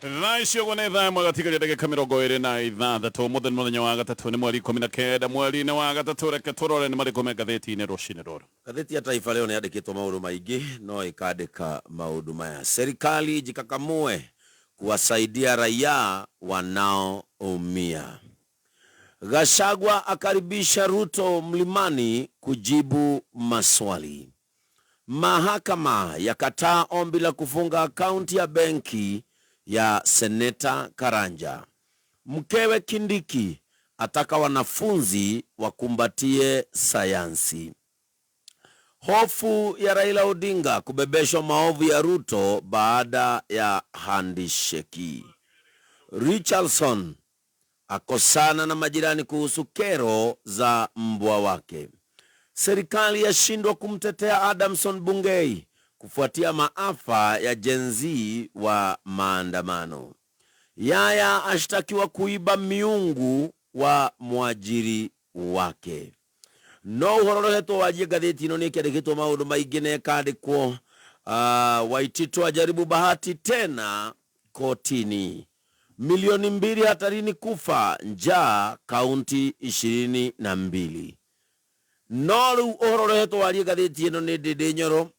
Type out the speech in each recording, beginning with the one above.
Thaa ici ũguo nĩ thaa ĩmwe gatigaria ndagĩka 26. Ũmũthĩ nĩ mũthenya wa gatatũ, nĩ mweri 19 mweri-inĩ wa gatatũ. Reke tũrore nĩ marĩkũ me ngathĩti-inĩ rũcinĩ rũrũ. Ngathĩti ya Taifa Leo nĩ yandĩkĩtwo maũndũ maingĩ no ĩkandĩka maũndũ maya: Serikali jikakamue kuwasaidia raia wanaoumia. Gachagua akaribisha Ruto mlimani kujibu maswali. Mahakama yakataa ombi la kufunga akaunti ya benki ya Seneta Karanja. Mkewe Kindiki ataka wanafunzi wakumbatie sayansi. Hofu ya Raila Odinga kubebeshwa maovu ya Ruto baada ya handisheki. Richardson akosana na majirani kuhusu kero za mbwa wake. Serikali yashindwa kumtetea Adamson Bungei kufuatia maafa ya Gen Z wa maandamano. Yaya ashtakiwa kuiba miungu wa mwajiri wake. No ũhoro ũrehetwo wanjie ngathĩti ĩno nĩ ĩkĩandĩkĩtwo maũndũ maingĩ na ĩkandĩkwo Waititu ajaribu bahati tena kotini. 2 milioni hatarini kufa njaa kaunti 22. No rĩu ũhoro ũrehetwo warie ngathĩti ĩno nĩ Ndĩndĩ Nyoro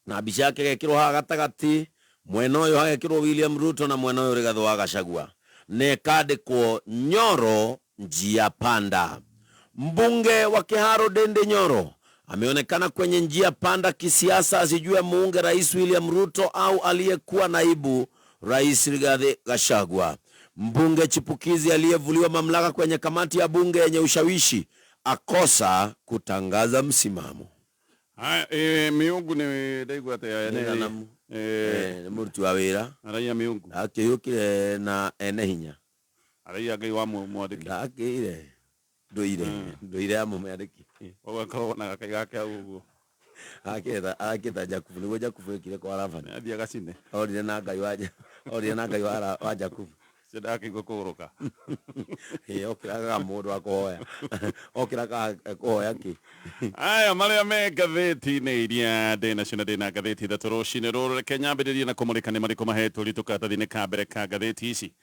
na mbica yake ĩgekĩrwo haha gatagatĩ, mwena ũyũ hagekĩrwo William Ruto na mwena ũyũ Rigathĩ wa Gachagua, na ĩkandĩkwo Nyoro njia panda. Mbunge wa Kiharu Ndindi Nyoro ameonekana kwenye njia panda kisiasa, asijue muunge Rais William Ruto au aliyekuwa naibu Rais Rigathi Gachagua. Mbunge chipukizi aliyevuliwa mamlaka kwenye kamati ya bunge yenye ushawishi akosa kutangaza msimamo. Haya, miungu nĩ ndaigua atĩ aya Nĩ nĩ ng'anamu. Nĩ mũruti wa wĩra. Araiya miungu. Akĩiyũkire na ene hinya. Araiya Ngai wa mwandĩki. Ndakĩire ndũire ndũire ya mũmĩandĩki. Koguo akoragwo na gakai gake hau ũguo. Akĩta Jakubu nĩguo Jakubu ekire kwa Labani. Athiĩ agacine. Orire na Ngai wa orire na Ngai wa Jakubu. Ũcio ndakĩigua kũgũrũka. Ĩ okĩraga mũndũ wa kũhoya. Okĩraga kũhoya kĩ? Aya marĩa me ngathĩti-inĩ iria ndĩ nacio na ndĩ na ngathĩti ithatũ rũcinĩ rũrũ. Reke nyambĩrĩrie na kũmũrĩka nĩ marĩkũ mahetwo ritũ karatathi-inĩ ka mbere ka ngathĩti ici.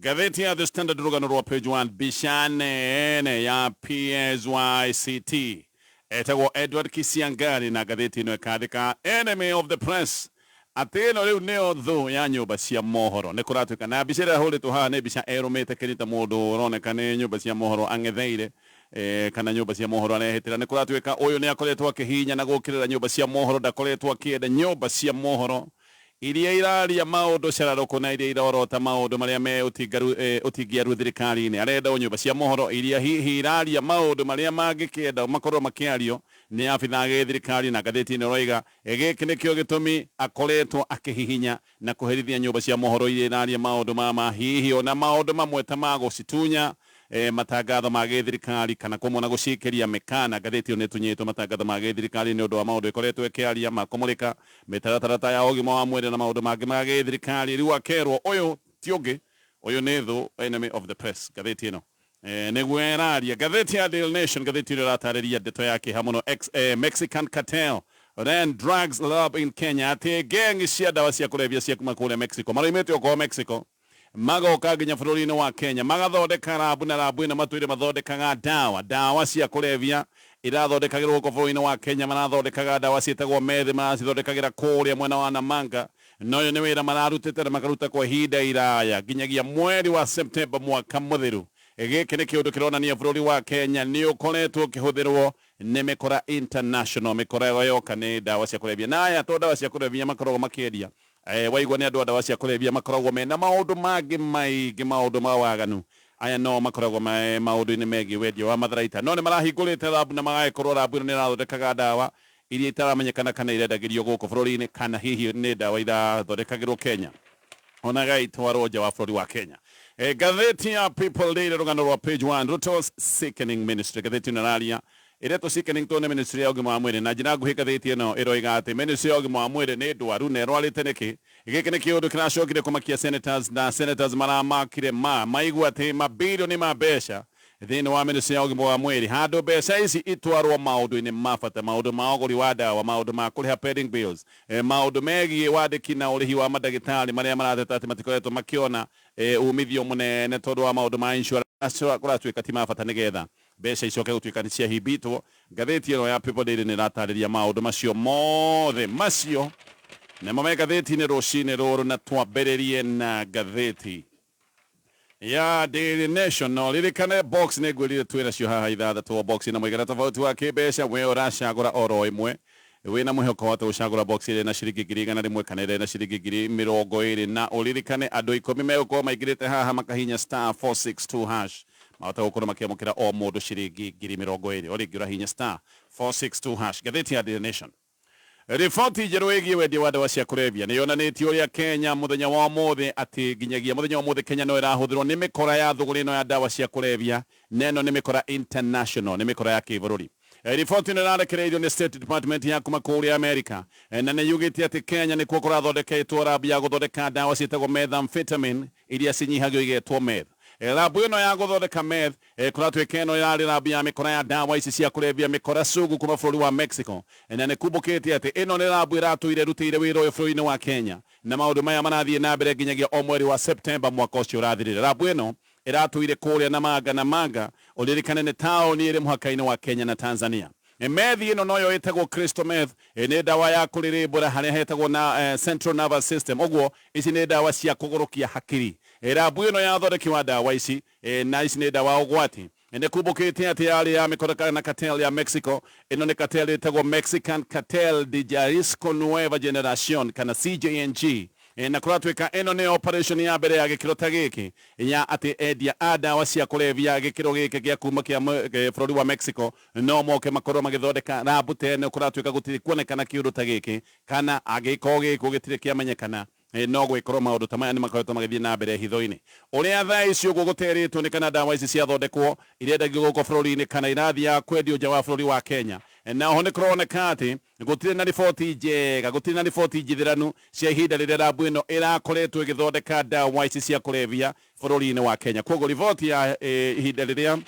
Ngathĩti ya The Standard, rũgano rwa page 1, mbica nene ya PSYCT etagwo Edward Kisiangari, na ngathĩti ĩno ĩkandĩka "Enemy of the Press", atĩ ĩno rĩu nĩyo thũ ya nyũmba cia mohoro. Nĩ kũratuĩka na mbica ĩrĩa ĩhũrĩtwo haha nĩ mbica erũmĩte kĩnyita mũndũ ũroneka nĩ nyũmba cia mohoro ang'etheire, kana nyũmba cia mohoro arehĩtĩra. Nĩ kũratuĩka ũyũ nĩ akoretwo akĩhinya na gũkĩrĩra nyũmba cia mohoro, ndakoretwo akĩenda nyũmba cia mohoro iria iraria maũndũ cararũkũ na iria irorota maũndũ marĩa me ũtingiaru thirikari-inĩ. Arenda o nyũmba cia mohoro iria hihi iraria maũndũ marĩa mangĩkĩenda makorwo makĩario nĩ abithaa a gĩthirikari. Na ngathĩti ĩno ĩroiga gĩkĩ nĩkĩo gĩtũmi akoretwo akĩhihinya na kũherithia nyũmba cia mohoro iria iraria maũndũ ma ma hihi ona maũndũ mamwe ta ma gũcitunya matangatho ma gĩthirikari kana kũmwe na gũciikĩria mĩkana. Ngathĩti ĩyo nĩ ĩtunyĩtwo matangatho ma gĩthirikari nĩ ũndũ wa maũndũ ĩkoretwo ĩkĩaria ma kũmũrĩka mĩtaratara ta ya ũgima wa mwĩrĩ na maũndũ mangĩ ma gĩthirikari. Rĩu akerwo ũyũ ti ũngĩ, ũyũ nĩ thũ, enemy of the press. Ngathĩti ĩno nĩguo ĩraria. Ngathĩti ya Daily Nation, ngathĩti ĩrĩa ĩratarĩria ndeto ya kĩeha mũno, Mexican cartel ran drugs lab in Kenya, atĩ gang cia ndawa cia kũrebia cia kuma kũrĩa Mexico maroimĩte okorwo Mexico magoka nginya bũrũri-inĩ wa Kenya, magathondeka rabu, na rabu ĩno matũire mathondekaga ndawa cia kũrebia irathondekagĩrwo gũkũ bũrũri-inĩ wa Kenya. Marathondekaga ndawa ciĩtagwo meth, maracithondekagĩra kũrĩa mwena wa Namanga, na ũyũ nĩ wĩra mararutĩte na makaruta kwa ihinda iraya nginyagia mweri wa Septemba mwaka mũthiru. Gĩkĩ nĩ kĩũndũ kĩronania bũrũri wa Kenya nĩ ũkoretwo ũkĩhũthĩrwo nĩ mĩkora international. Mĩkora ĩyo yoka nĩ ndawa cia kũrebia, na aya to ndawa cia kũrebia makoragwo makĩendia. Waigua nĩ andũ a ndawa cia kũrebia, makoragwo mena maũndũ mangĩ maingĩ, maũndũ ma waganu. Aya no makoragwo me maũndũ-inĩ megiĩ wendia wa matharaita, no nĩ marahingũrĩte rabu na magagĩkorwo rabu ĩno nĩ ĩrathondekaga ndawa iria itaramenyekana kana irendagĩrio gũkũ bũrũri-inĩ kana hihi nĩ ndawa irathondekagĩrwo Kenya ona gaitwarwo nja wa bũrũri wa Kenya. Ngathĩti ya People Daily, rũgano rwa page 1, Ruto's sickening ministry. Ngathĩti ĩno ĩraria ĩretwo sickening tondũ nĩ ministry ya ũgima wa mwĩrĩ. Na njĩra nguhĩ ngathĩti ĩno ĩroiga atĩ ministry ya ũgima wa mwĩrĩ nĩ ndwaru na ĩrwarĩte nĩkĩ. Gĩkĩ nĩ kĩũndũ kĩracokire kũmakia senators, na senators maramakire ma maigua atĩ mabilioni ma mbeca. Thĩinĩ wa ministry ya ũgima wa mwĩrĩ, handũ mbeca ici itwarwo maũndũ-inĩ ma bata, maũndũ ma ũgũri wa ndawa, maũndũ ma kũrĩha pending bills, maũndũ megiĩ wandĩki na ũrĩhi wa mandagĩtarĩ marĩa marateta atĩ matikoretwo makĩona umithio mũnene tondũ wa maũndũ ma insurance kũratuĩka ti ma bata, nĩgetha mbeca icoke gũtuĩka nĩ ciahimbitwo. Ngathĩti ĩno ya People Daily nĩ ĩratarĩria maũndũ macio mothe. Macio nĩmo me ngathĩti-inĩ rũcinĩ rũrũ, na twambĩrĩrie na ngathĩti ya Daily Nation. No ririkane box nĩ ngwĩrire twĩ nacio haha ithathatũ, o box na mũigana tofauti wa kĩmbeca. We ũracagũra oro ĩmwe, wĩna mwĩhoko wa gũcagũra box ĩrĩa na ciringi 100,000 kana ĩrĩa na ciringi 20,000. Na ũririkane andũ 10 megũkorwo maingĩrĩte haha makahinya *462# mahota gũkorwo makĩamũkĩra o mũndũ ciringi 20,000. O rĩngĩ, ũrahinya *462#. Ngathĩti ya Daily Nation, riboti njerũ ĩgiĩ wendia wa ndawa cia kũrebia nĩ yonanĩtie ũrĩa Kenya mũthenya wa ũmũthĩ, atĩ nginyagia mũthenya wa ũmũthĩ Kenya no ĩrahũthĩrwo nĩ mĩkora ya thũgũrĩ ĩno ya ndawa cia kũrebia, na ĩno nĩ mĩkora international, nĩ mĩkora ya kĩbũrũri. Riboti ĩno ĩrarekereirio nĩ State Department ya kuma kũrĩa America, na nĩ yugĩte atĩ Kenya nĩkuo kũrathondeketwo rabu ya gũthondeka ndawa ciĩtagwo methamphetamine iria cinyihagio igetwo meth. Rabu ĩno ya gũthondeka meth, kũratuĩka ĩno yarĩ rabu ya mĩkora ya ndawa ici cia kũrebia, mĩkora sugu kuma bũrũri wa Mexico, na nĩ kumbũkĩte atĩ ĩno nĩ rabu ĩratũire ĩrutĩire wĩra ũyũ bũrũri-inĩ wa Kenya, na maũndũ maya marathiĩ na mbere nginyagia o mweri wa Septemba mwaka ũcio ũrathirire. Rabu ĩno ĩratũire kũrĩa Namanga. Namanga, ũririkane, nĩ taũni ĩrĩ mũhaka-inĩ wa Kenya na Tanzania. Meth ĩno noyo ĩtagwo crystal meth, nĩ ndawa ya kũrĩrĩmbũra harĩa hetagwo na central nervous system. Ũguo ici nĩ ndawa cia kũgũrũkia hakiri. Rabu ĩno ya ũthondeki wa ndawa ici, na ici nĩ ndawa ũgwati, nĩ kumbũkĩte atĩ yarĩ ya mĩkora na cartel ya Mexico. Ĩno nĩ cartel ĩtagwo Mexican Cartel de Jalisco Nueva Generacion kana CJNG. Na kũratuĩka ĩno nĩ operation ya mbere ya gĩkĩro ta gĩkĩ ya atĩ endia a ndawa cia kũrebia gĩkĩro gĩkĩ gĩa kuma kĩa bũrũri wa Mexico no moke makorwo magĩthondeka rabu ta ĩno. Kũratuĩka gũtirĩ kuonekana kĩũndũ ta gĩkĩ, kana angĩkorwo gĩkũ gĩtirĩ kĩamenyekana, no gwĩkorwo maũndũ ta maya nĩ makoretwo magĩthiĩ na mbere hitho-inĩ. Ũrĩa thaa ici ũguo gũterĩtwo nĩ kana ndawa ici ciathondekwo irendagio gũkũ bũrũri-inĩ kana irathiaga kwendio nja wa bũrũri wa Kenya. Na oho nĩ kũroneka atĩ gũtirĩ na riboti njega, gũtirĩ na riboti njithĩranu cia ihinda rĩrĩa rabu ĩno ĩrakoretwo ĩgĩthondeka ndawa ici cia kũrebia bũrũri-inĩ wa Kenya. Koguo riboti ya ihinda rĩrĩa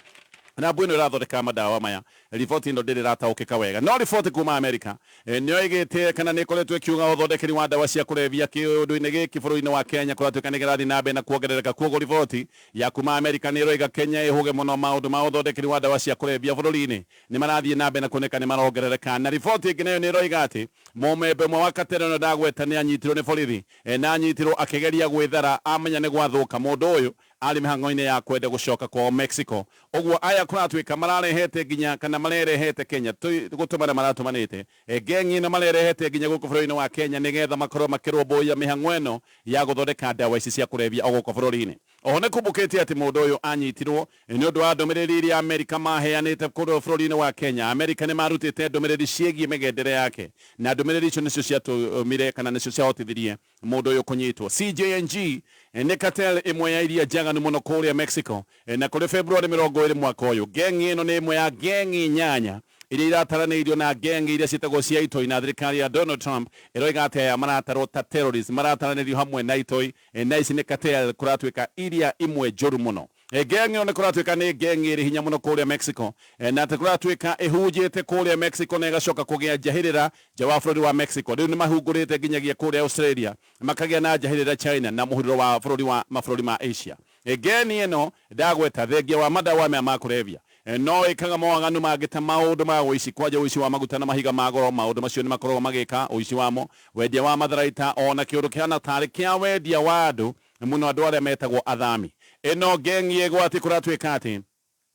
rabu ĩno ĩrathondeka madawa maya, riboti ĩno ndĩrĩ ĩrataũkĩka wega. No riboti kuma Amerika nĩyo ĩgĩte kana nĩ ĩkoretwo ĩkiuga ũthondekeri wa ndawa cia kũrebia kĩũndũ-inĩ gĩkĩ bũrũri-inĩ wa Kenya kũratuĩka nĩ kĩrathiĩ na mbere na kuongerereka. Koguo riboti ya kuma Amerika nĩ ĩroiga Kenya ĩhũge mũno, maũndũ ma ũthondekeri wa ndawa cia kũrebia bũrũri-inĩ nĩ marathiĩ na mbere na kuoneka nĩ marongerereka. Na riboti ĩngĩ nayo nĩ ĩroiga atĩ mũmembe ũmwe wa cartel ĩno ndagweta nĩ anyitirwo nĩ borithi, na anyitirwo akĩgeria gwĩthara amenya nĩ gwathũka. Mũndũ ũyũ arĩ mĩhang'o-inĩ ya kwenda gũcoka kwao Mexico. Ũguo aya kũratuĩka mararehete nginya kana marerehete Kenya, gũtũmana maratũmanĩte, gengi ĩno marerehete nginya gũkũ bũrũri-inĩ wa Kenya nĩgetha makorwo makĩrũmbũiya mĩhang'o ĩno ya gũthondeka ndawa ici cia kũrebia o gũkũ bũrũri-inĩ. Oho nĩ kumbũkĩte atĩ mũndũ ũyũ anyitirwo nĩ ũndũ wa ndũmĩrĩri iria Amerika maheanĩte kũrĩa bũrũri-inĩ wa Kenya. Amerika nĩ marutĩte ndũmĩrĩri ciĩgiĩ mĩgendere yake, na ndũmĩrĩri icio nĩcio ciatũmire kana nĩcio ciahotithirie mũndũ ũyũ kũnyitwo. CJNG nĩ cartel ĩmwe ya iria njaganu mũno kũrĩa Mexico, na kũrĩ February 20 mwaka ũyũ, gengi ĩno nĩ ĩmwe ya gengi inyanya iria irataranĩirio na gengi iria ciĩtagwo cia itoi, na thirikari ya Donald Trump ĩroiga atĩ aya maratarwo ta terrorist, marataranĩrio hamwe na itoi, na ici nĩ cartel kũratuĩka iria imwe njũru mũno. Gengi ĩno nĩ kũratuĩka nĩ gengi ĩrĩ hinya mũno kũrĩa Mexico, na atĩ kũratuĩka ĩhunjĩte kũrĩa Mexico na ĩgacoka kũgĩa njahĩrĩra nja wa bũrũri wa Mexico. Rĩu nĩ mahungũrĩte nginyagia kũrĩa Australia, makagĩa na njahĩrĩra China na mũhuriro wa bũrũri wa mabũrũri ma Asia. Geni ĩno ndagweta, thengia wa madawa maya ma kũrebia, no ĩkaga mawaganu mangĩ ta maũndũ ma ũici, kwanja ũici wa maguta na mahiga ma goro. Maũndũ macio nĩ makoragwo magĩka ũici wamo, wendia wa matharaita, ona kĩũndũ kĩhana tarĩ kĩa wendia wa andũ mũno, andũ arĩa metagwo athami. Ĩno gengi ĩgwati kũratuĩka atĩ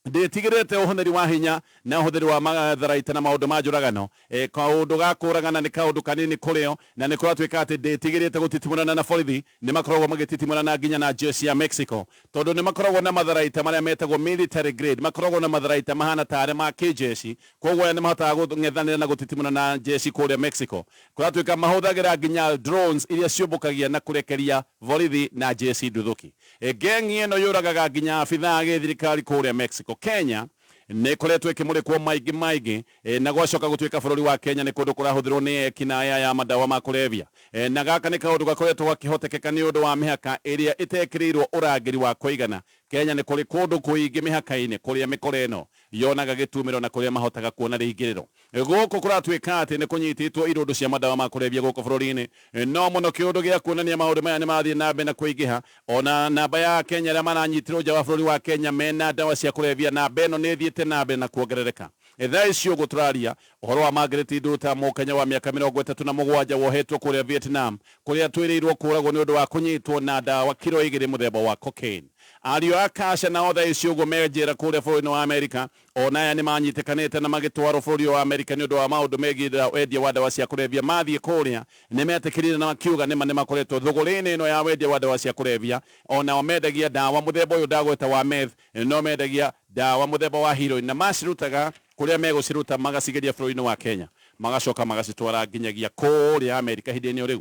ndĩtigĩrĩte ũhũthĩri wa hinya na ũhũthĩri wa matharaita na maũndũ ma njũragano. Kaũndũ ga kũragana nĩ kaũndũ kanini kũrĩo, na nĩ kũratuĩka atĩ ndĩtigĩrĩte gũtitimũrana na borithi. Nĩ makoragwo magĩtitimũrana nginya na jeshi ya Mexico, tondũ nĩ makoragwo na matharaita marĩa metagwo military grade, makoragwo na matharaita mahana tarĩ ma kĩjeshi. Koguo aya nĩ mahotaga kũng'ethanĩra na gũtitimũrana na jeshi kũrĩa Mexico. Kũratuĩka mahũthagĩra nginya drones iria ciũmbũkagia na kũrekeria borithi na jeshi nduthũki. Gengi ĩno yũragaga nginya abithaa a gĩthirikari kũrĩa Mexico. Kenya Nĩ ĩkoretwo ĩkĩmũrĩkwo maingĩ maingĩ, na gwacoka gũtuĩka bũrũri wa Kenya nĩ kũndũ kũrahũthĩrwo nĩ ekinaĩ aya a madawa ma kũrebia. Na gaka nĩ kaũndũ gakoretwo gakĩhotekeka nĩ ũndũ wa mĩhaka ĩrĩa ĩtekĩrĩirwo ũrangĩri wa kũigana. Kenya nĩ kũrĩ kũndũ kũingĩ mĩhaka-inĩ kũrĩa mĩkora ĩno yonaga gĩtumĩro na kũrĩa mahotaga kuona rĩingĩrĩro. Gũkũ kũratuĩka atĩ nĩ kũnyitĩtwo irũndũ cia madawa ma kũrebia gũkũ bũrũri-inĩ, no mũno kĩũndũ gĩa kuonania maũndũ maya nĩ marathiĩ na mbere na kũingĩha. Ona namba ya Kenya arĩa maranyitirwo nja wa bũrũri wa Kenya mena ndawa cia kũrebia, namba ĩno nĩ ĩthiĩte na mbere na kuongerereka. Thaa ici ũguo tũraria ũhoro wa Margaret Nduta, Mũkenya wa mĩaka 37 wohetwo kũrĩa Vietnam, kũrĩa twĩrĩirwo kũragwo nĩ ũndũ wa kũnyitwo na ndawa kiro 2 mũthemba wa cocaine. Ariũ a Kasha nao thaa ici ũguo me njera kũrĩa bũrũri-inĩ wa Amerika, ona aya nĩ manyitĩkanĩte na magĩtwarwo bũrũri wa Amerika nĩ ũndũ wa maũndũ megiĩ wendia wa ndawa cia kũrebia. Mathiĩ kũrĩa nĩ metĩkĩrire na makiuga nĩma nĩ makoretwo thũgũrĩ-inĩ ĩno ya wendia wa ndawa cia kũrebia. Onao mendagia ndawa mũthemba ũyũ ndagweta wa meth, no mendagia ndawa mũthemba wa heroin, na macirutaga kũrĩa megũciruta magacigeria bũrũri-inĩ wa Kenya, magacoka magacitwara nginyagia kũrĩa Amerika. Hĩndĩ-inĩ rĩu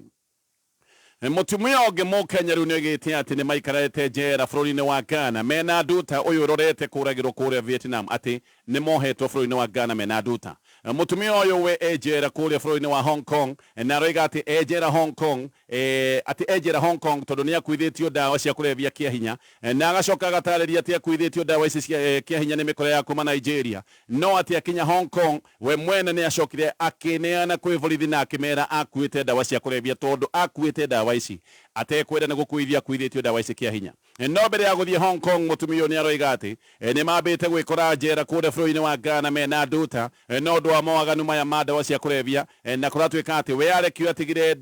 mũtumia ũngĩ Mũkenya rĩu nĩoigĩte atĩ nĩ maikarĩte njera bũrũri-inĩ wa Ghana mena Nduta ũyũ ũrorete kũragĩrwo kũrĩa Vietnam, atĩ nĩ mohetwo bũrũri-inĩ wa Ghana mena Nduta. Mũtumia ũyũ we e njera kũrĩa bũrũri-inĩ wa Hong Kong, na aroiga atĩ e njera Hong Kong, atĩ e njera Hong Kong tondũ nĩ akuithĩtio ndawa cia kũrebia kĩa hinya, na agacoka agatarĩria atĩ akuithĩtio ndawa ici cia kĩa hinya nĩ mĩkora ya kuma Nigeria, no atĩ akinya Hong Kong we mwene nĩ acokire akĩneana kwĩ borithi na akĩmera akuĩte ndawa cia kũrebia tondũ akuĩte ndawa ici atekwenda nĩ gũkuithia akuithĩtio ndawa ici kĩa hinya. No mbere ya gũthiĩ Hong Kong, mũtumia ũyũ nĩ aroiga atĩ nĩ mambĩte gwĩkora njera kũrĩa bũrũri-inĩ wa Ghana mena Nduta no ũndũ wa mawaganu maya ma ndawa cia kũrebia, na kũratuĩka atĩ we arekio atigire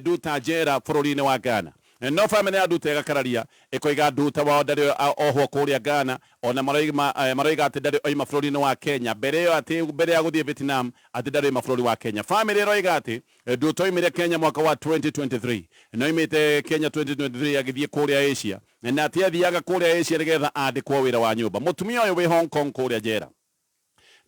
Nduta njera bũrũri-inĩ wa Ghana. No bamĩrĩ ya Nduta ĩgakararia ĩkoiga Nduta wao ndarĩ ohwo kũrĩa Ghana, ona maroiga atĩ ndarĩ oima bũrũri-inĩ wa Kenya mbere ĩyo, atĩ mbere ya gũthiĩ Vietnam atĩ ndarĩ oima bũrũri wa Kenya. Bamĩrĩ ĩroiga atĩ Nduta oimire Kenya mwaka wa 2023, na oimĩte Kenya 2023 agĩthiĩ kũrĩa Asia, na atĩ athiaga kũrĩa Asia nĩgetha andĩkwo wĩra wa nyũmba. Mũtumia ũyũ wĩ Hong Kong kũrĩa njera,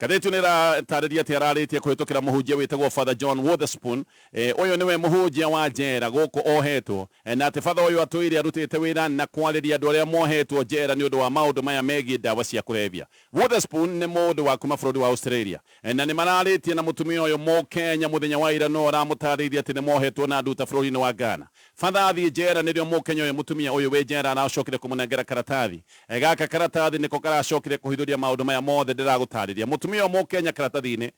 ngathĩti nĩ ĩratarĩria atĩ ararĩtie kũhĩtũkĩra mũhunjia wĩtagwo Father John Wotherspoon. Ũyũ nĩwe mũhunjia wa njera gũkũ ohetwo, na atĩ Father ũyũ atũire arutĩte wĩra na kwarĩria andũ arĩa mohetwo njera nĩ ũndũ wa maũndũ maya megiĩ ndawa cia kũrebia. Wotherspoon nĩ mũndũ wa kuma bũrũri wa Australia, na nĩ mararĩtie na mũtumia ũyũ Mũkenya mũthenya wa ira, no aramũtarĩirie atĩ nĩ mohetwo na Nduta bũrũri-inĩ wa Ghana. Father athiĩ njera nĩrĩo Mũkenya ũyũ, mũtumia ũyũ wĩ njera, aracokire kũmũnengera karatathi. Gaka karatathi nĩko karacokire kũhithũria maũndũ maya mothe ndĩragũtarĩria. Mũtumia ũyũ Mũkenya karatathi-inĩ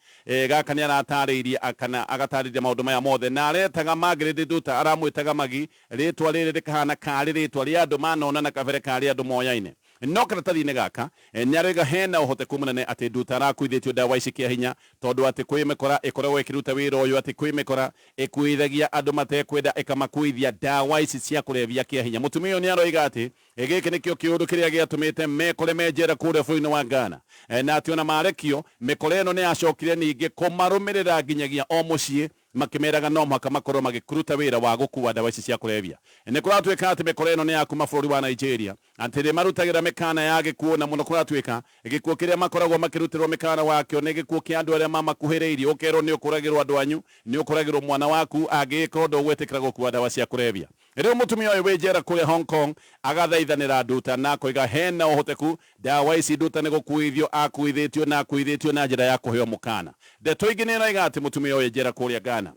gaka nĩ aratarĩirie kana agatarĩria maũndũ maya mothe, na aretaga Margaret Nduta, aramwĩtaga Magi, rĩtwa rĩrĩ rĩkahana karĩ rĩtwa rĩa andũ manona na kabere karĩ andũ moyaine. No karatathi-inĩ gaka nĩ aroiga hena ũhoteku mũnene atĩ Nduta arakuithĩtio ndawa ici kĩa hinya, tondũ atĩ kwĩ mĩkora ĩkoragwo ĩkĩruta wĩra ũyũ, atĩ kwĩ mĩkora ĩkuithagia andũ matekwenda ĩkamakuithia ndawa ici cia kũrebia kĩa hinya. Mũtumia ũyũ nĩ aroiga atĩ gĩkĩ nĩkĩo kĩũndũ kĩrĩa gĩatũmĩte mekore me njera kũrĩa bũrũri-inĩ wa Ghana, na atĩ ona marekio mĩkora ĩno nĩ yacokire ningĩ kũmarũmĩrĩra nginyagia o mũciĩ, makĩmeraga no mũhaka makorwo magĩkũruta wĩra wa gũkua ndawa ici cia kũrebia. Nĩ kũratuĩka atĩ mĩkora ĩno nĩ ya kuma bũrũri wa Nigeria, atĩ nĩ marutagĩra mĩkana ya gĩkuũ, na mũno kũratuĩka gĩkuũ kĩrĩa makoragwo makĩrutĩrwo mĩkana wakĩo nĩ gĩkuũ kĩa andũ arĩa mamakuhĩrĩirie. Ũkerwo nĩ ũkũragĩrwo andũ anyu, nĩ ũkũragĩrwo mwana waku angĩgĩkorwo ndũgwĩtĩkĩra gũkua ndawa cia kũrebia. Rĩu mũtumia ũyũ wĩ njera kũrĩa Hong Kong agathaithanĩra Nduta na akoiga hena ũhoteku ndawa ici Nduta nĩ gũkuithio akuithĩtio na akuithĩtio na njĩra ya kũheo mũkana. Ndeto ingĩ nĩ ĩroiga atĩ mũtumia ũyũ njera kũrĩa Ghana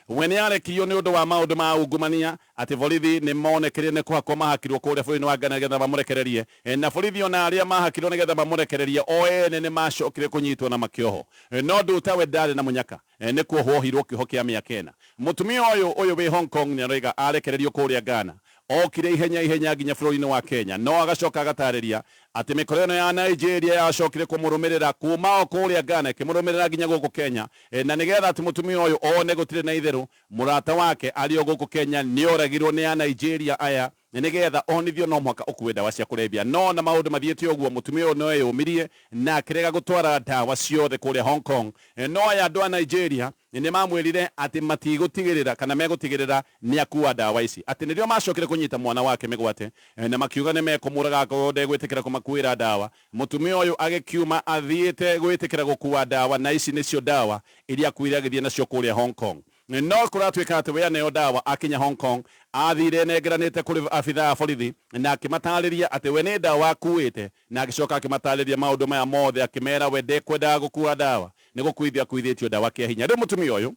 we nĩ arekirio nĩ ũndũ wa maũndũ ma ungumania, atĩ borithi nĩ monekire nĩ kũhakwo mahakirwo kũrĩa bũrũri-inĩ wa Ghana nĩgetha mamũrekererie, na borithi ona arĩa mahakirwo nĩgetha mamũrekererie o ene nĩ macokire kũnyitwo na makĩohwo. No Nduta we ndarĩ na mũnyaka, nĩ kuohwo ohirwo kĩoho kĩa mĩaka 4. Mũtumia ũyũ wĩ Hong Kong nĩ aroiga arekererio kũrĩa Ghana okire ihenya ihenya nginya bũrũri-inĩ wa Kenya, no agacoka agatarĩria atĩ mĩkora ĩno ya Nigeria yacokire kũmũrũmĩrĩra kuma o kũrĩa Ghana ĩkĩmũrũmĩrĩra nginya gũkũ Kenya, na nĩgetha atĩ mũtumia ũyũ one gũtirĩ na itherũ mũrata wake arĩ o gũkũ Kenya nĩ oragirwo nĩ a Nigeria aya, nĩgetha onithio no mũhaka ũkue ndawa cia kũrebia. No na maũndũ mathiĩte ũguo, mũtumia ũyũ no eyũmirie na akĩrega gũtwara ndawa ciothe kũrĩa Hong Kong. No aya andũ a Nigeria nĩ mamwĩrire atĩ matigũtigĩrĩra kana megũtigĩrĩra nĩ akua ndawa ici, atĩ nĩrĩo macokire kũnyita mwana wake mĩgwate, na makiuga nĩ mekũmũraga akorwo ndegwĩtĩkĩra kũmakuĩra ndawa. Mũtumia ũyũ agĩkiuma athiĩte gwĩtĩkĩra gũkua ndawa, na ici nĩcio ndawa iria akuire agĩthiĩ nacio kũrĩa Hong Kong. No kũratuĩka atĩ we aneo ndawa akinya Hong Kong athire nengeranĩte kũrĩ abithaa a borithi na akĩmatarĩria atĩ we nĩ ndawa akuĩte, na agĩcoka akĩmatarĩria maũndũ maya mothe, akĩmera we ndekwendaga gũkua ndawa, nĩ gũkuithio akuithĩtio ndawa kĩa hinya. Rĩu mũtumia ũyũ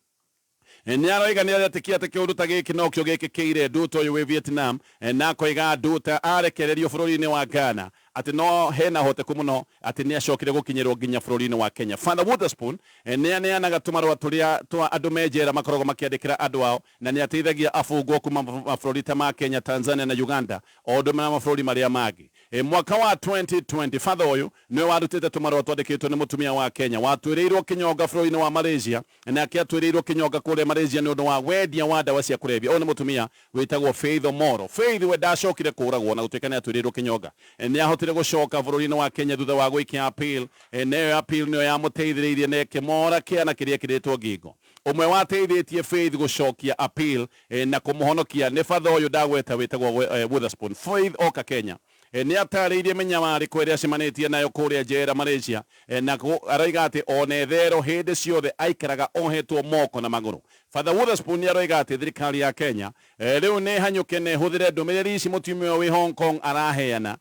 nĩ aroiga nĩ aretĩkia atĩ kĩũndũ ta gĩkĩ nokĩo gĩkĩkĩire Nduta ũyũ wĩ Vietnam, na akoiga Nduta arekererio bũrũri-inĩ wa Ghana atĩ no hena ũhoteku mũno atĩ nĩ acokire gũkinyĩrwo nginya bũrũri-inĩ wa Kenya. Father Wotherspoon nĩ aneanaga tũmarũa tũrĩa twa andũ me njera makoragwo makĩandĩkĩra andũ ao, na nĩ ateithagia abungwo kuma mabũrũri ta ma Kenya, Tanzania na Uganda o ũndũ na mabũrũri marĩa mangĩ. Mwaka wa 2020 Father ũyũ nĩwe warutĩte tũmarũa twandĩkĩtwo nĩ mũtumia wa Kenya watuĩrĩirwo kĩnyonga bũrũri-inĩ wa Malaysia, nake atuĩrĩirwo kĩnyonga kũrĩa Malaysia nĩ ũndũ wa wendia wa ndawa cia kũrebia. Ũyũ nĩ mũtumia wĩtagwo Faith Omoro. Faith we ndacokire kũragwo na gũtuĩka nĩ atuĩrĩirwo kĩnyonga. Nĩ ahotire gũcoka bũrũri-inĩ wa Kenya thutha wa gwĩkia appeal, na ĩyo appeal nĩyo yamũteithĩrĩirie na ĩkĩmora kĩana kĩrĩa ekĩrĩtwo ngingo. Ũmwe wateithĩtie Faith gũcokia appeal na kũmũhonokia nĩ batha ũyũ ndagweta wĩtagwo Wotherspoon. Faith oka Kenya nĩ atarĩirie mĩnyamarĩko ĩrĩa acemanĩtie nayo kũrĩa njera Malaysia, na aroiga atĩ ona ethero hĩndĩ ciothe aikaraga ohetwo moko na magũrũ. Father Wotherspoon nĩ aroiga atĩ thirikari ya Kenya rĩu nĩ hanyũke na ĩhũthĩre ndũmĩrĩri ici mũtumia ũyũ wĩ Hong Kong araheana.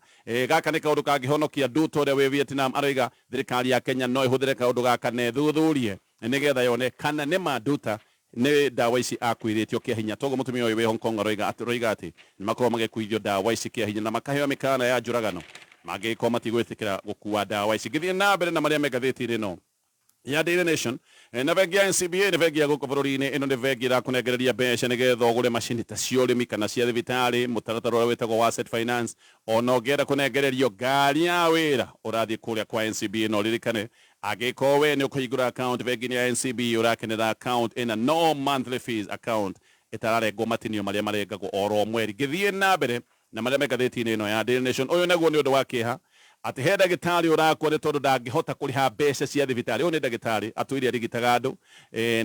Gaka nĩ kaũndũ kangĩhonokia Nduta ũrĩa wĩ Vietnam. Aroiga thirikari ya Kenya no ĩhũthĩre kaũndũ gaka na ĩthuthurie nĩgetha yone kana nĩ ma Nduta nĩ ndawa ici akuithĩtio kĩa hinya. Toguo mũtumia ũyũ wĩ Hong Kong aroiga atĩ nĩ makoragwo magĩkuithio ndawa ici kĩa hinya na makaheo mĩkana ya njũragano mangĩgĩkorwo matigwĩtĩkĩra gũkua ndawa ici. Ngĩthiĩ na mbere na marĩa me ngathĩti-inĩ ĩno ya Daily Nation, na bengi ya NCBA nĩ bengi ya gũkũ bũrũri-inĩ. Ĩno nĩ bengi ĩrakũnengereria mbeca nĩgetha ũgũre macini ta cia ũrĩmi kana cia thibitarĩ, mũtaratara ũrĩa wĩtagwo wa asset finance. Ona ũngĩenda kũnengererio ngari ya wĩra, ũrathiĩ kũrĩa kwa NCBA. Na ũririkane angĩkorwo we nĩ ũkũhingũra account bengi-inĩ ya NCBA, ũrakenera account ĩna no monthly fees, account ĩtararengwo matinio marĩa marengagwo oro mweri. Ngĩthiĩ na mbere na marĩa me ngathĩti-inĩ ĩno ya Daily Nation, ũyũ naguo nĩ ũndũ wa kĩeha atĩ he ndagĩtarĩ ũrakua nĩ tondũ ndangĩhota kũrĩha mbeca cia thibitarĩ. Ũyũ nĩ ndagĩtarĩ atũire arigitaga andũ,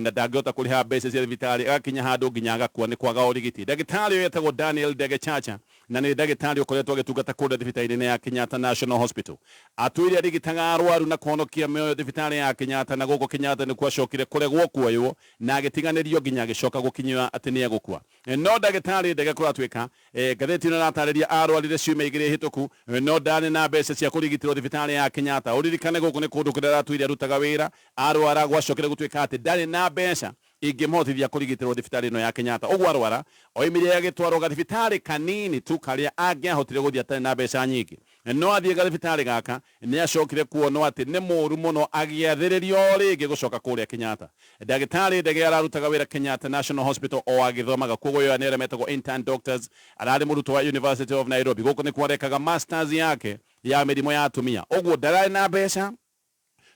na ndangĩhota kũrĩha mbeca cia thibitarĩ, agakinya handũ nginya agakua nĩ kwaga ũrigiti. Ndagĩtarĩ ũyũ etagwo Daniel Ndege Chacha, na nĩ ndagĩtarĩ ũkoretwo agĩtungata kũrĩa thibitarĩ-inĩ ya Kenyatta National Hospital. Atũire arigitaga arwaru na kũhonokia mĩoyo thibitarĩ ya Kenyatta, na gũkũ Kenyatta nĩkuo acokire kũregwo kuoywo na agĩtiganĩrio nginya agĩcoka gũkinyĩra atĩ nĩ egũkua. No ndagĩtarĩ Ndege kũratuĩka ngathĩti ĩno ĩratarĩria arwarire ciumia 2 hĩtũku, no ndarĩ na mbeca cia kũrigitĩrwo thibitarĩ ya Kenyatta. Ũririkane gũkũ nĩ kũndũ kũrĩa aratũire arutaga wĩra. Arwara gwacokire gũtuĩka atĩ ndarĩ na mbeca ingĩmũhotithia kũrigitĩrwo thibitarĩ ĩno ya Kenyatta. Ũguo arwara oimire agĩtwarwo gathibitarĩ kanini tu karĩa angĩahotire gũthiĩ atarĩ na mbeca nyingĩ. No athiĩ gathibitarĩ gaka nĩ acokire kuonwo atĩ nĩ mũru mũno, agĩathĩrĩrio rĩngĩ gũcoka kũrĩa Kenyatta. Ndagĩtarĩ Ndege ararutaga wĩra Kenyatta National Hospital o agĩthomaga, koguo ĩyo nĩ arĩa metagwo intern doctors. Ararĩ mũrutwo wa University of Nairobi, gũkũ nĩkuo arekaga masters yake ya mĩrimũ ya atumia. Ũguo ndararĩ na mbeca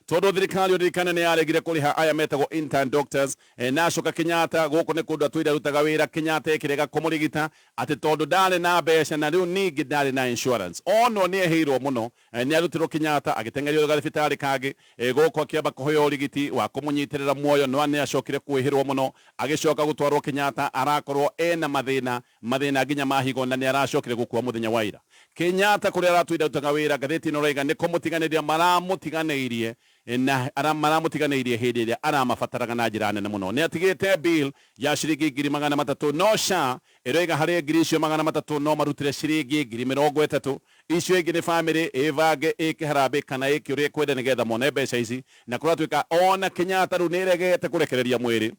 tondũ thirikari ũririkane nĩ yaregire kũrĩha aya metagwo intern doctors. Na acoka Kenyatta, gũkũ nĩ kũndũ atũire arutaga wĩra, Kenyatta ĩkĩrega kũmũrigita atĩ tondũ ndarĩ na mbeca na rĩu ningĩ ndarĩ na insurance. Onwo nĩ ehĩirwo mũno, nĩ arutirwo Kenyatta agĩteng'erio gathibitarĩ kangĩ. Gũkũ akĩamba kũheo ũrigiti wa kũmũnyitĩrĩra muoyo, no nĩ acokire kwĩhĩrwo mũno agĩcoka gũtwarwo Kenyatta. Arakorwo ena mathĩna nginya ma higo, na nĩ aracokire gũkua mũthenya wa ira. Kenyatta kũrĩa aratũire arutaga wĩra, ngathĩti ĩno ĩroiga nĩ kũmũtiganĩria maramũtiganĩirie, na maramũtiganĩirie hĩndĩ ĩrĩa aramabataraga na njĩra nene mũno. Nĩ atigĩte bill ya ciringi 300,000, no SHA ĩroiga harĩ ngiri icio 300 no marutire ciringi 30,000. Icio ingĩ nĩ famĩlĩ ĩbange ĩke harambĩ kana ĩke ũrĩa ĩkwenda nĩgetha mone mbeca ici. Na kũratuĩka ona Kenyatta rĩu nĩ ĩregete kũrekereria mwĩrĩ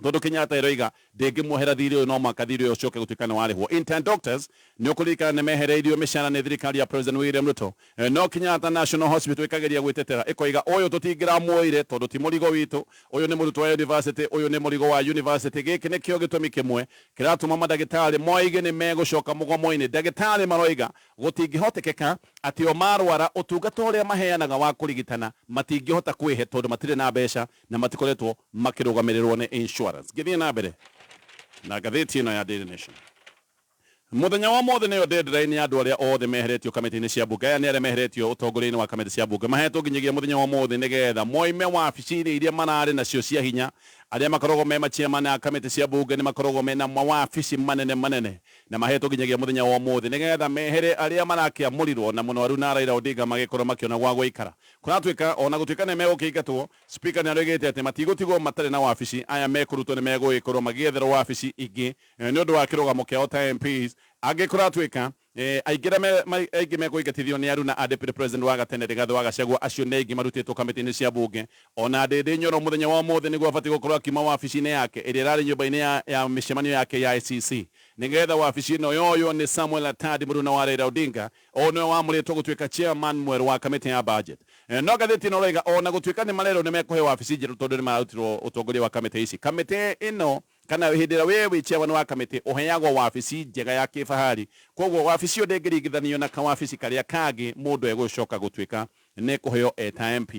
tondũ Kenyatta ĩroiga ndĩngĩmuohera thirĩ ũyũ, no mwaka thirĩ ũyũ ũcoke gũtuĩka nĩ warĩhwo. Intern doctors nĩ ũkũririkana nĩ mehereirio mĩcara nĩ thirikari ya President William Ruto. No Kenyatta National Hospital ĩkageria gwĩtetera, ĩkoiga ũyũ tũtingĩramuoire tondũ ti mũrigo witũ, ũyũ nĩ mũrutwo wa university, ũyũ nĩ mũrigo wa university. Gĩkĩ nĩkĩo gĩtũmi kĩmwe kĩratũma mandagĩtarĩ moige nĩ megũcoka mũgomo-inĩ. Ndagĩtarĩ maroiga gũtingĩhotekeka atĩ o marwara ũtungata ũrĩa maheanaga wa kũrigitana matingĩhota kwĩhe tondũ matirĩ na mbeca na matikoretwo makĩrũgamĩrĩrwo nĩ insurance. Ngĩthiĩ na mbere na ngathĩti ĩno ya Daily Nation, muthenya wa mothe nĩyo deadline ya andũ arĩa othe meheretio kamĩtĩ-inĩ cia mbunge. Aya nĩ arĩa meheretio ũtongoria-inĩ wa kamĩtĩ cia mbunge, mahetwo nginyagia mũthenya wa mothe nĩgetha moime wabici-inĩ iria mararĩ nacio cia hinya. Arĩa makoragwo me machairman a kamĩtĩ cia bunge nĩ makoragwo mena mawabici manene manene na mahetwo nginyagia mũthenya wa ũmũthĩ nĩgetha mehere arĩa marakĩamũrirwo na mũno Aruna Raila Odinga magĩkorwo makĩona gwa gũikara. Kũratuĩka ona gũtuĩka nĩ megũkĩingatwo, speaker nĩ aroigĩte atĩ matigũtigwo matarĩ na wabici, aya mekũrutwo nĩ megũgĩkorwo magĩetherwo wabici ingĩ nĩ ũndũ wa kĩrũgamo kĩao ta MPs. Angĩ kũratuĩka aingĩ arĩa aingĩ mekũingatithio nĩ Aruna a deputy president wa gatene Rigathĩ wa Gachagua, acio nĩ aingĩ marutĩtwo kamĩtĩ-inĩ cia bunge. Ona Ndindi Nyoro mũthenya wa ũmũthĩ nĩguo abatiĩ gũkorwo akiuma wabici-inĩ yake ĩrĩa ĩrarĩ nyũmba-inĩ ya mĩcemanio yake ya ICC, nĩgetha wabici ĩno yoywo nĩ Samuel Atandi, mũruna wa Raila Odinga, o nĩwe wamũrĩtwo gũtuĩka chairman mwerũ wa kamĩtĩ ya budget. No ngathĩti ĩno ĩroiga ona gũtuĩka nĩ marerwo nĩ mekũheo wabici njerũ tondũ nĩ marutirwo ũtongoria wa kamĩtĩ ici, kamĩtĩ ĩno kana hĩndĩ ĩrĩa wĩ chairman wa kamĩtĩ ũheagwo wabici njega ya kĩbahari, koguo wabici ĩyo ndĩngĩringithanio na kawabici karĩa kangĩ mũndũ egũcoka gũtuĩka nĩ kũheo eta MP.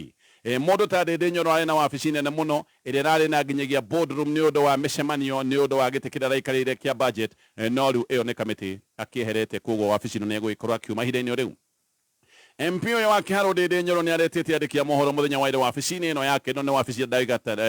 Mũndũ ta Ndindi Nyoro arĩ na wabici nene mũno ĩrĩa ĩrarĩ na nginyagia boardroom nĩ ũndũ wa mĩcemanio, nĩ ũndũ wa gĩtĩ kĩrĩa araikarĩire kĩa budget, no rĩu ĩyo nĩ kamĩtĩ akĩeherete, koguo wabici ĩno nĩ egũgĩkorwo akiuma ihinda-inĩ rĩu. MP ũyũ wa Kĩharũ Ndindi Nyoro nĩ aretĩte andĩki a mohoro mũthenya wa ira wabici-inĩ ĩno yake. Ĩno nĩ wabici ya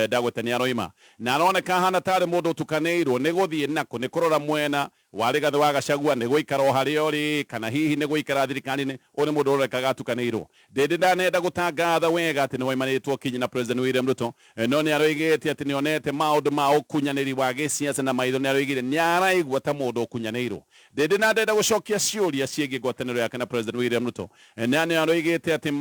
ndagweta nĩ aroima na aroneka ahana tarĩ mũndũ ũtukanĩirwo nĩ gũthiĩ nakũ, nĩ kũrora mwena wa Rigathĩ wa Gachagua, nĩ gũikara o harĩa ũrĩ kana hihi nĩ gũikara thirikari-inĩ. Ũyũ nĩ mũndũ ũronekaga atukanĩirwo. Ndindi ndanenda gũtangatha wega atĩ nĩ waimanĩtwo kinyi na President William Ruto, no nĩ aroigĩte atĩ nĩ onete maũndũ ma ũkunyanĩri wa gĩsiasa na maitho. Nĩ aroigire nĩ araigua ta mũndũ ũkunyanĩirwo. Ndindi ndenda gũcokia ciũria ciĩgiĩ ngwatanĩro yake na President William Ruto, na nĩ aroigĩte atĩ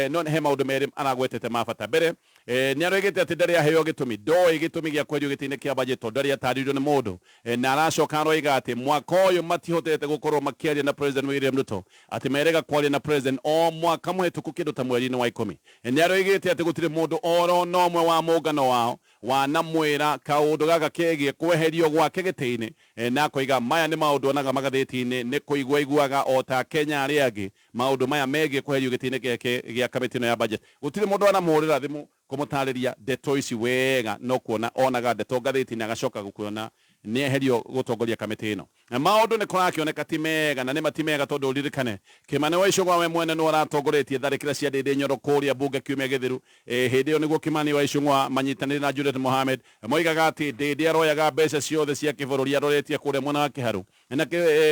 no he maũndũ merĩ aragwetete ma bata. Mbere, nĩ aroigĩte atĩ ndarĩ aheo gĩtũmi, ndoĩ gĩtũmi gĩa kweherio gĩtĩ-inĩ kĩa budget tondũ ndarĩ atarĩirio nĩ mũndũ, na aracoka aroiga atĩ mwaka ũyũ matihotete gũkorwo makĩaria na President William Ruto, atĩ merega kwaria na President o mwaka mũhetũku kĩndũ ta mweri-inĩ wa 10. Nĩ aroigĩte atĩ gũtirĩ mũndũ oro na ũmwe wa mũngano wao wanamwĩra kaũndũ gaka kegiĩ kweherio gwake gĩtĩ-inĩ, na akoiga maya nĩ maũndũ onaga magathĩti-inĩ, nĩ kũigua iguaga o ta Kenya arĩa angĩ maũndũ maya megiĩ kweherio gĩtĩ-inĩ gĩake gĩa kamĩtĩ ĩno ya budget. Gũtirĩ mũndũ wanamũhũrĩra thimũ kũmũtarĩria ndeto ici wega, no kuona onaga ndeto ngathĩti-inĩ agacoka gũkuona nĩ eherio gũtongoria kamĩtĩ ĩno. Na maũndũ nĩ kũrakĩoneka ti mega, na nĩ ma ti mega tondũ ũririkane Kimani wa Ichung'wa we mwene nĩ aratongoretie tharĩkĩra cia Ndindi Nyoro kũrĩa bunge kiumia gĩthiru. Hĩndĩ ĩyo nĩguo Kimani wa Ichung'wa manyitanĩire na Juliet Mohamed moigaga atĩ Ndindi aroyaga mbeca ciothe cia kĩbũrũri aroretie kũrĩa mwena wa Kĩharũ, na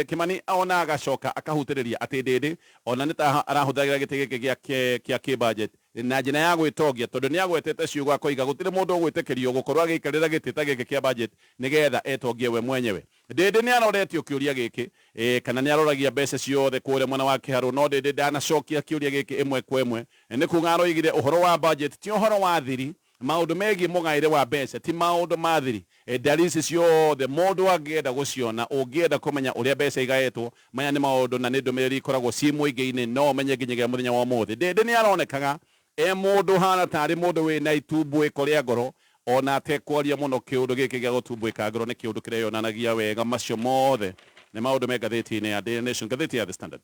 Kimani ona agacoka akahutĩrĩria atĩ Ndindi ona nĩ ta arahũthagĩra gĩtĩ gĩkĩ gĩa kĩ-budget na njĩra ya gwĩtongia, tondũ nĩ agwetete ciugo akoiga gũtirĩ mũndũ ũgwĩtĩkĩrio gũkorwo agĩikarĩra gĩtĩ ta gĩkĩ kĩa budget nĩgetha etongie we mwenyewe. Ndindi nĩ aroretio kĩũria gĩkĩ kana nĩ aroragia mbeca ciothe kũrĩa mwena wa Kĩharũ, no Ndindi ndanacokia kĩũria gĩkĩ ĩmwe kwa ĩmwe. Nĩ kuga aroigire ũhoro wa budget ti ũhoro wa thiri, maũndũ megiĩ mũgaĩre wa mbeca ti maũndũ ma thiri. Ndari ici ciothe mũndũ angĩenda gũciona, ũngĩenda kũmenya ũrĩa mbeca igaĩtwo, maya nĩ maũndũ na nĩ ndũmĩrĩri ikoragwo ci mũingĩ-inĩ, no ũmenye nginyagia mũthenya wa ũmũthĩ. Ndindi nĩ aronekaga e mũndũ hana tarĩ mũndũ wĩna itumbũĩko rĩa ngoro, ona atekwaria mũno. Kĩũndũ gĩkĩ gĩa gũtumbũĩka ngoro nĩ kĩũndũ kĩreyonanagia wega. Macio mothe nĩ maũndũ me ngathĩti-inĩ ya Daily Nation. Ngathĩti ya The Standard,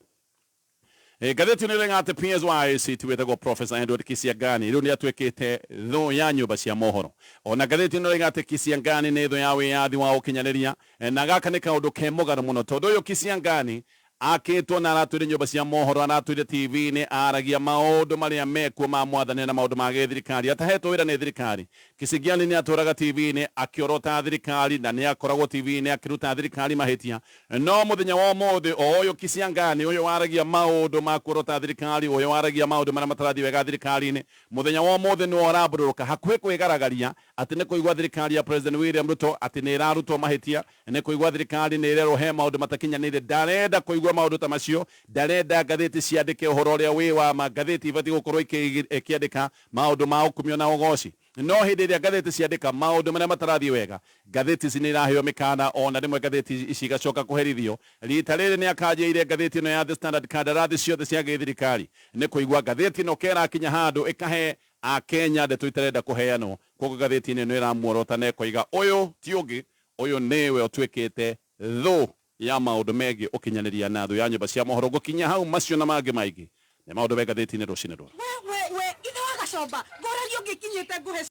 ngathĩti ĩno ĩrauga atĩ PS wa ICT wĩtagwo Professor Edward Kisiangani rĩu nĩ atuĩkĩte thũ ya nyũmba cia mohoro. Ona ngathĩti ĩno ĩrauga atĩ Kisiangani nĩ thũ ya wĩyathi wa ũkinyanĩria, na gaka nĩ kaũndũ ke mũgarũ mũno tondũ ũyũ Kisiangani akĩtwo na aratwĩre nyũmba cia mohoro, aratwĩre TV-inĩ, aragia maũndũ marĩa mekuo ma mwathani na maũndũ ma gĩthirikari atahetwo wĩra nĩ thirikari. Kisiangani nĩ atũraga TV-inĩ akĩorota thirikari na nĩ akoragwo TV-inĩ akĩruta thirikari mahĩtia, no mũthenya wa ũmũthĩ o ũyũ Kisiangani ũyũ waragia maũndũ ma kuorota thirikari, ũyũ waragia maũndũ marĩa matarathiĩ wega thirikari-inĩ, mũthenya wa ũmũthĩ nĩ ũrambũrũrũka hakuhĩ kwĩgaragaria atĩ nĩ kũigua thirikari ya President William Ruto atĩ nĩ ĩrarutwo mahĩtia, nĩ kũigua thirikari nĩ ĩrerwo he maũndũ matakinyanĩire. Ndarenda kũigua maũndũ ta macio, ndarenda ngathĩti ciandĩke ũhoro ũrĩa wĩ wa ma. Ngathĩti ibatiĩ gũkorwo ikĩandĩka maũndũ ma ũkumio na ũgoci, no hĩndĩ ĩrĩa ngathĩti ciandĩka maũndũ marĩa matarathiĩ wega, ngathĩti ici nĩ iraheo mĩkana, ona rĩmwe ngathĩti ici igacoka kũherithio. Rita rĩrĩ nĩ akanjĩire ngathĩti ĩno ya The Standard kandarathi ciothe cia gĩthirikari, nĩ kũigua ngathĩti ĩno kerakinya handũ ĩkahe Akenya ndeto itarenda kũheanwo. Koguo ngathĩti-inĩ ĩno ĩramuorota na ĩkoiga ũyũ ti ũngĩ, ũyũ nĩwe ũtuĩkĩte thũ ya maũndũ megiĩ ũkinyanĩria na thũ ya nyũmba cia mohoro. Gũkinya hau, macio na mangĩ maingĩ nĩ maũndũ me ngathĩti-inĩ rũcinĩ rũrũ. We we we, ithe wa Gacomba, ngũragia ũngĩkinyĩte ngũhe.